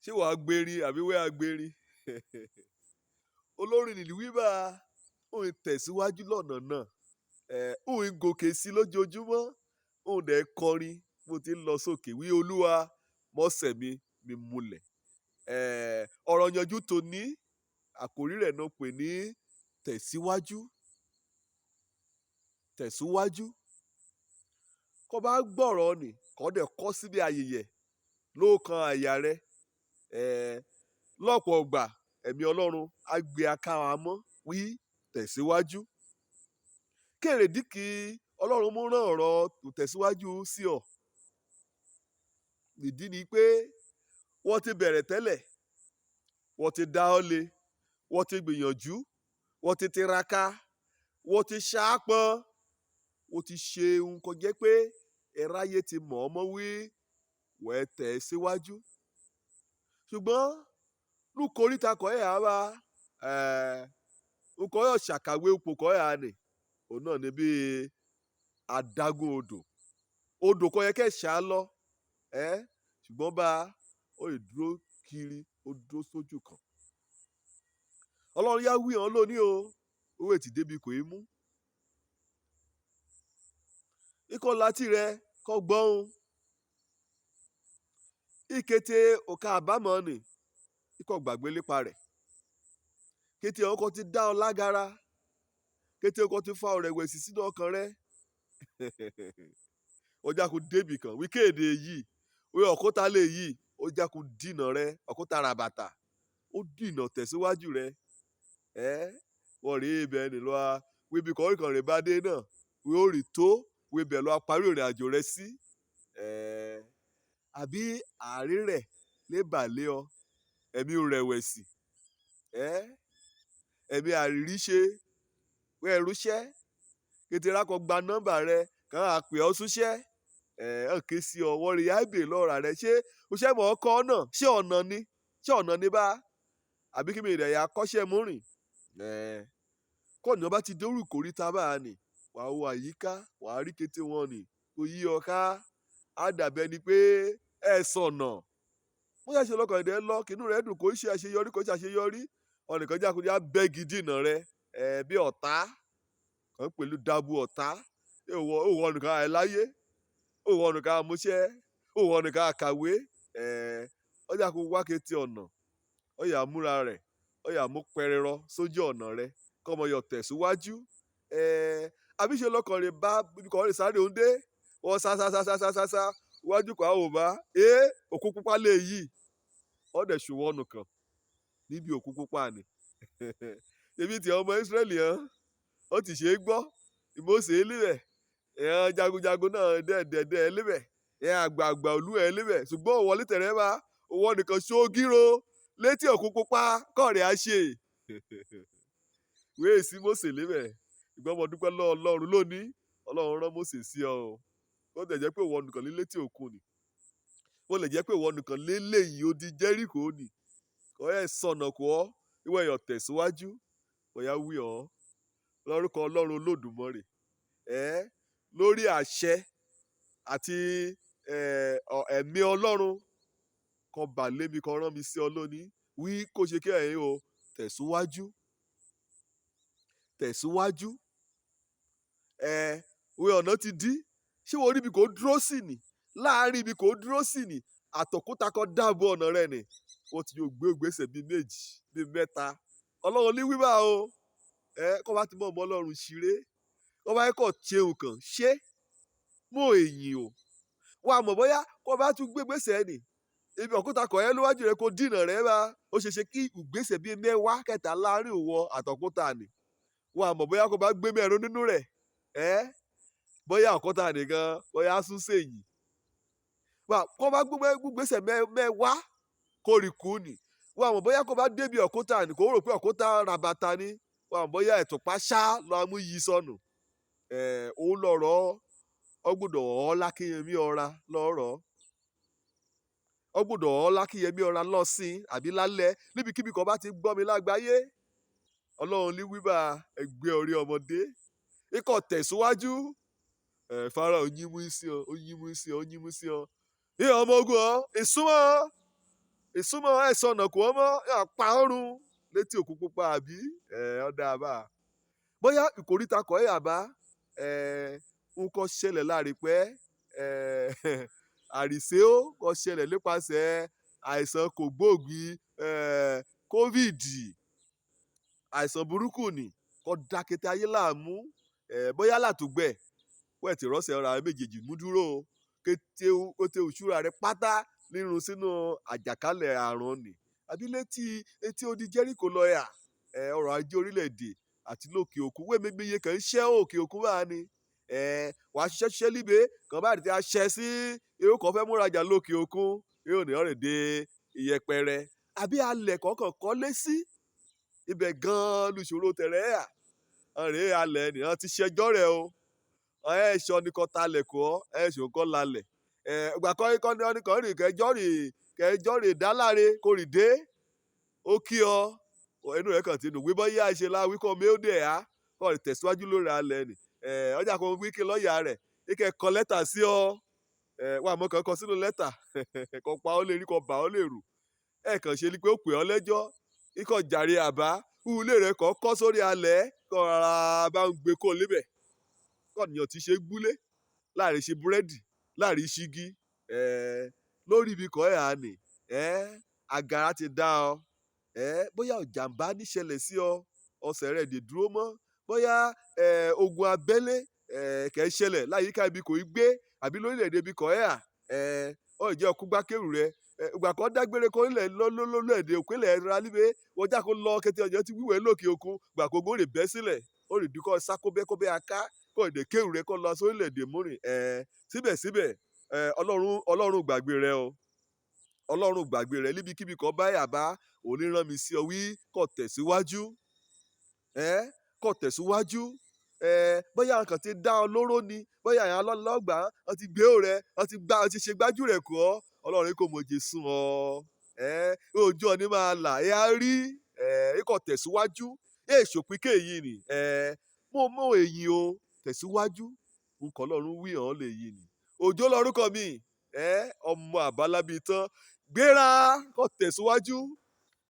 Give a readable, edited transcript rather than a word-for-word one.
Ṣé wàá gbérin àbí wẹ́ẹ́ agbérin? Olórin nìlú wíwá òun tẹ̀síwájú lọ́nà náà, òun gòkè sí lójoojúmọ́, òun dẹ̀ kọrin bó ti ń lọ sókè wí Olúwa mọ́sẹ̀ mi mi múlẹ̀. Ọ̀rọ̀ yanjú tòní, àkòrí rẹ̀ náà pè ní tẹ̀síwájú. Tẹ̀síwájú. Kó bá gbọ́rọ̀ ni, kó dẹ̀ kọ́ síbi ayẹyẹ lóòkan àyà rẹ. Lọ́pọ̀ ọgbà ẹ̀mí Ọlọ́run á gbé aká wa mọ́ wí tẹ̀síwájú. Kérèdí kí Ọlọ́run mú rán ọ̀rọ̀ tẹ̀síwájú sí ọ. Ìdí ni pé wọ́n ti bẹ̀rẹ̀ tẹ́lẹ̀, wọ́n ti dá ọ lé, wọ́n ti gbìyànjú, wọ́n ti tiraka, wọ́n ti ṣaápọn, wọ́n ti ṣe ohun kan jẹ́ pé ẹráyé ti mọ̀ ọ́ mọ́ wí wẹ́ẹ́ tẹ̀ síwájú. Ṣùgbọ́n lúkoríta kọ́ ẹ̀ á wá nǹkan yóò ṣàkàwé ipò kọ́ ẹ̀ á nì, òun náà ni bíi adágún odò. Odò kọ́ yẹ kẹ́ ṣá lọ, ṣùgbọ́n bá ó lè dúró kiri, ó dúró sójú kan. Ọlọ́run yá wí hàn lónìí o, owó ètì débi kò í mú. Ikọ̀ láti rẹ kọ́ gbọ́n. Ìkété òkà àbámọ̀ nì, ikọ̀ gbàgbé lépa rẹ̀. Kété ọkọ̀ ti dá ọ lágara, kété ọkọ̀ ti fa ọ̀rẹ̀wẹ̀sì sínú ọkàn rẹ. Ọjà kò débì kan, wí kéde yìí, wí ọ̀kúta lè yìí, ọjà kò dìnà rẹ, ọ̀kúta ràbàtà, ó dìnà tẹ̀síwájú rẹ. Wọ́n rí ibẹ̀ nílò a, wí ibi kọ̀ọ̀kan rẹ̀ bá dé náà, wí ó rí tó, wí ibẹ̀ lọ parí ìrìn àjò rẹ sí. Àbí àárẹ̀ lè bà lé ọ, ẹ̀mí rẹ̀wẹ̀sì, ẹ̀mí àìríṣe, wẹ́ rúṣẹ́, kété rákọ̀ gba nọ́mbà rẹ, kàn á pè ọ́ súnṣẹ́, ẹ̀ ké sí ọ, wọ́n rí àìbè lọ́ra rẹ, ṣé o ṣẹ́ mọ̀ ọ́ kọ́ náà, ṣé ọ̀nà ni, ṣé ọ̀nà ni bá, àbí kí mi rẹ̀ yà kọ́ṣẹ́ mú rìn? Kọ́ni ọba ti dórú ìkóríta bá a nì, wàá wo àyíká, wàá rí kété wọn nì, kò yí ọ ká, á dàbẹ́ ni pé ẹ sọ̀nà. Bó ṣe ṣe lọ́kàn ẹ̀dẹ̀ lọ, kínú rẹ̀ dùn kó ṣe àṣeyọrí, kó ṣe àṣeyọrí. Ọ̀nìkan jákujá bẹ́gi dìnà rẹ, bí ọ̀tá, kàn pẹ̀lú dábù ọ̀tá. Ó wọ ọ̀nìkan àìláyé, ó wọ ọ̀nìkan àmúṣẹ́, ó wọ ọ̀nìkan àkàwé. Ọjà kò wá kété ọ̀nà, ó yá múra rẹ̀, ó yá mú pẹrẹrọ sójú ọ̀nà rẹ, kọ́mọ yọ tẹ̀síwájú. Àbí ṣe lọ́kàn rẹ̀ bá ibi kan rẹ̀ sáré òun dé, wọ́n sá sá sá sá sá sá sá, iwájú kan á wò bá, òkú pupa lè yí. Ó dẹ̀ ṣùwọ́ ọ̀nà kan níbi òkú pupa ni. Ṣebí tí ọmọ Ísírẹ́lì hàn, ó ti ṣe é gbọ́, Mósè lébẹ̀, ẹ̀hàn jagunjagun náà dẹ̀dẹ̀dẹ̀ lébẹ̀, ẹ̀hàn àgbààgbà olú ẹ̀ lébẹ̀, ṣùgbọ́n òwò lítẹ̀rẹ̀ bá, òwò nìkan ṣógíró létí òkú pupa kọ̀rẹ́ á ṣe. Wéè sí Mósè lébẹ̀, ìgbọ́n mo dúpẹ́ lọ́wọ́ Ọlọ́run lónìí, Ọlọ́run rán Mósè sí ọ o. Ó lè jẹ́ pé òwò nìkan lé létí òkun ni. Ó lè jẹ́ pé òwò nìkan lé léyìí odi Jẹ́ríkò ni. Kọ́ ẹ sọnà kọ́ ọ, ìwọ ẹ̀yọ̀ tẹ̀síwájú, bóyá wí ọ́ lórúkọ Ọlọ́run Olódùmarè. Lórí àṣẹ àti ẹ̀mí Ọlọ́run kan bà lé mi, kan rán mi sí ọ lónìí, wí kó ṣe kí ẹ̀yin o tẹ̀síwájú. Tẹ̀síwájú. Wí ọ̀nà ti dí, ṣé wo rí ibi kò dúró sí ni? Láàárín ibi kò dúró sí ni, àtọ̀kúta kan dáàbò ọ̀nà rẹ ni. Wọ́n ti yóò gbé ìgbésẹ̀ bíi méjì, bíi mẹ́ta. Ọlọ́run ní wíwá o. Kọ́ bá ti mọ̀ ọmọ Ọlọ́run ṣeré, kọ́ bá kọ̀ ṣe nǹkan, ṣé mú èyìn o. Wà á mọ̀ bóyá kọ́ bá tún gbé ìgbésẹ̀ ni, ibi òkúta kọ̀ ẹ́ lówájú rẹ kó dìnà rẹ bá, ó ṣe ṣe kí ìgbésẹ̀ bíi mẹ́wàá kẹta láàárín òwò àtọ̀kúta ni. Wà á mọ̀ bóyá kó bá gbé mẹ́rin nínú rẹ̀, bóyá òkúta nìkan, bóyá sún sèyìn. Wà kọ́ bá gbé ìgbésẹ̀ mẹ́wàá kó rí kú ni. Wà á mọ̀ bóyá kó bá débi òkúta ni, kó rò pé òkúta ràbàtà ni. Wà á mọ̀ bóyá ẹ̀tùpá ṣá lọ mú yí sọnù. Òun lọ̀rọ̀ ọ gbọ́dọ̀ ọ́ lákínyẹmí ọ̀ra lọ́rọ̀. Ọ gbọ́dọ̀ ọ́ lákínyẹmí ọ̀ra lọ́sìn àbí lálẹ́ níbikíbi kan bá ti gbọ́ mi lágbàáyé. Ọlọ́run ní wíwá ẹgbẹ́ orí ọmọdé. Ikọ̀ tẹ̀síwájú. Fáráò yín mú sí ọ, ó yín mú sí ọ, ó yín mú sí ọ. Ìyá ọmọ ogun ọ, ìsúnmọ́. Ìsúnmọ́ ẹ̀sọ́ ọ̀nà kò wọ́n mọ́ pa ọrùn létí òkun pupa àbí ọ̀dà àbá. Bóyá ìkóríta kọ́ ẹ̀ àbá nǹkan ṣẹlẹ̀ láàrin pẹ́ àrìsé ó kọ́ ṣẹlẹ̀ nípasẹ̀ àìsàn kògbóògùn COVID, àìsàn burúkú ni kọ́ da kété ayé láàmú. Bóyá látùgbẹ́ wẹ́ẹ̀ tí rọ́ṣẹ̀ ọ̀rọ̀ àwọn méjèèjì mú dúró o, kété kété òṣùra rẹ pátá nírun sínú àjàkálẹ̀ àrùn ni àbí létí etí odi Jẹ́ríkò lọ́ọ̀yà. Ọrọ̀ ajé orílẹ̀-èdè àti lókè òkun wẹ́ẹ́ mẹ́gbẹ́yẹ kàn ń ṣẹ́ òkè òkun báà ni wàá ṣiṣẹ́ ṣiṣẹ́ líbe kàn bá ti ṣẹ́ sí irú kan fẹ́ múrajà lókè òkun yóò ní ọ̀rẹ́ dé ìyẹpẹrẹ àbí alẹ̀ kọ̀ọ̀kan kọ́lé sí ibẹ̀ gan-an lùṣòro tẹ̀rẹ̀ à ọ̀rẹ́ alẹ̀ nìyẹn ti ṣẹjọ́ rẹ̀ o. Ẹ̀ ṣọ́ ni kọ́ talẹ̀ kọ́ ẹ̀ ṣò kọ́ lalẹ̀ ẹ̀ ìgbà kọ́ kọ́ ní ọ́nìkan rì kẹjọ́ rì kẹjọ́ rì dáláre kò rì dé ó kí ọ inú rẹ̀ kàn ti dùn wíbọ́ yá ṣe la wíkọ́ mi ó dẹ̀ á kọ́ rì tẹ̀síwájú lórí alẹ̀ nì. Ẹ̀ ọjà kan wíkẹ́ lọ́ọ̀yà rẹ̀ ike kọ lẹ́tà sí ọ. Ẹ̀ wà mọ́ kàn kọ sínú lẹ́tà kọ pa ó lè rí kọ bà ó lè rù ẹ̀ kàn ṣe ni pé ó pè ọ́ lẹ́jọ́ ikọ̀ jàre àbá ilé rẹ̀ kọ́ kọ́ sórí alẹ̀ kọ́ rárá bá ń gbé kó lébẹ̀ kọ́ nìyàn ti ṣe gbúlé láàrin ṣe búrẹ́dì láàrin ṣígí lórí ibi kọ́ ẹ̀ àní àgàrà ti dá ọ. Bóyá ìjàmbá níṣẹ̀lẹ̀ sí ọ, ọsẹ̀ rẹ̀ dè dúró mọ́, bóyá ogun abẹ́lé kẹ́ ń ṣẹlẹ̀ láyìíká ibi kò í gbé àbí lórílẹ̀‐èdè ibi kọ́ ẹ̀ à ọ ìjẹ́ ọkú gbákẹ́rù rẹ ìgbà kan dágbére kó lẹ̀ lọ́lọ́lọ́lẹ́dẹ̀ òkèlè ra líbe wọ́n já kó lọ kété ọjọ́ tí wíwẹ̀ lókè òkun gbà kó góòrè bẹ́ sílẹ̀ ó rì dúkọ́ sá kóbẹ́kóbẹ́ aká kó èdè kéwù rẹ kó lọ sórílẹ̀-èdè múrìn. Síbẹ̀síbẹ̀ Ọlọ́run Ọlọ́run gbàgbé rẹ o, Ọlọ́run gbàgbé rẹ níbikíbi kan báyà bá òní rán mi sí ọ wí kó tẹ̀síwájú, kó tẹ̀síwájú. Bóyá nǹkan ti dá ọ lóró ni, bóyá àwọn ọlọ́gbà wọn ti gbé rẹ wọn ti gbá wọn ti ṣe gbájú rẹ kọ́ Ọlọ́run kò mọ̀ Jésù ọ. Ojú ọ ní máa là ẹ á rí kó tẹ̀síwájú. Ẹ ṣòpin kéyìí ni mo mọ èyí o, tẹ̀síwájú nǹkan Ọlọ́run wí hàn lè yìí ni. Òjó lórúkọ mi, ọmọ àbálábí tán, gbéra kó tẹ̀síwájú.